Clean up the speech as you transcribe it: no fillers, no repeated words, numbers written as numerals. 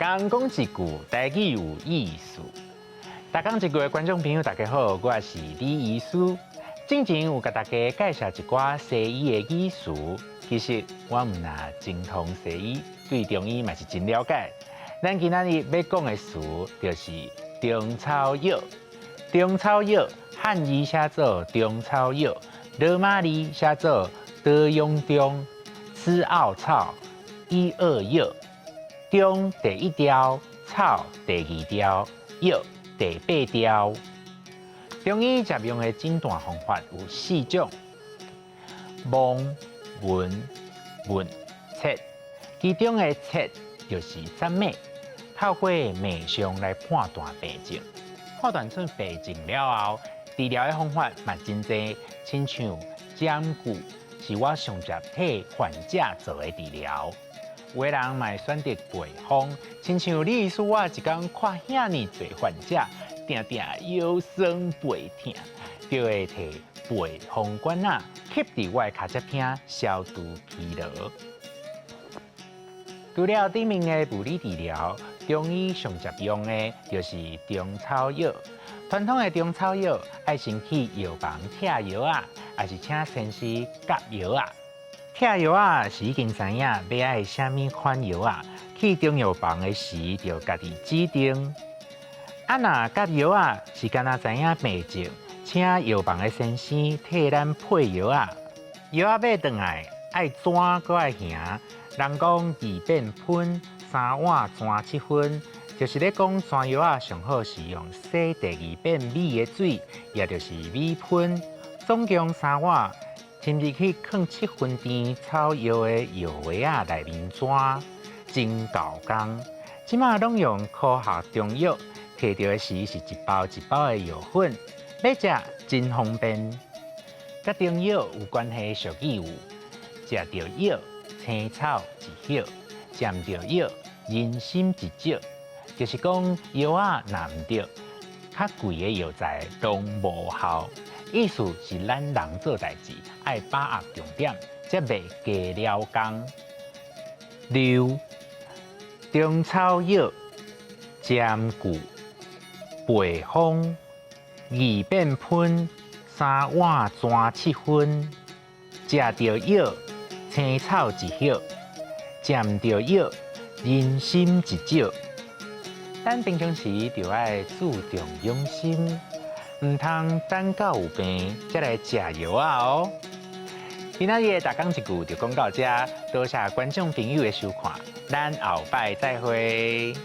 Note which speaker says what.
Speaker 1: 工講一句，台語有意思。逐工一句的觀眾朋友，大家好，我是李醫師。之前有共大家介紹一寡西醫的語詞，其實我毋若精通西醫，對中醫嘛是真了解。咱今仔日欲講的詞就是中草藥。中草藥漢語寫做中草藥，羅馬字寫做德庸中、吃奧草、一二藥。中第一調，草第二調，藥第八調。中醫常用的診斷方法有四種：望、聞、問、切。其中的切就是診脈，透過脈象來判斷病症。判斷出病症了後，治療的方法嘛真濟，親像針灸是我上常替患者做的治療。有的人嘛會選擇背方，親像李醫師我一工看遐爾濟患者，定定腰酸背疼，就會提背風丸仔，吸佇我的跤脊骿，消除疲勞。除了頂面的物理治療，中醫上常用的就是中草藥。傳統的中草藥愛先去藥房拆藥仔，抑是請先生夾藥仔。拆藥仔是已經知影欲愛啥物款藥仔，去中藥房的時就家己指定。啊，若夾藥仔是干焦知影病症，請藥房的先生替咱配藥仔。藥仔買轉來愛怎閣愛行？人講二變噴，三碗攢七分，就是咧講山藥仔上好是用洗第二遍米的水，也就是米噴，總共三碗，浸入去囥七分甜草藥的藥糜仔內面攢，真夠工。這馬攏用科學中藥，提著的時是一包一包的藥粉，欲食真方便。佮中藥有關係的俗語有：食著藥，青草一葉；食毋著藥，人參一石。就是講藥仔若毋著，較貴的藥材攏無效。意思是咱人做代誌愛把握重點，才袂加了工。六中草藥、針灸、背方、二變噴、三碗攢七分、食著藥，青草一葉；食毋著藥，人參一石。咱平常時就愛注重養生，毋通等到有病才來食藥仔哦。今仔日的逐工一句就講到這，多謝觀眾朋友的收看，咱後擺再會。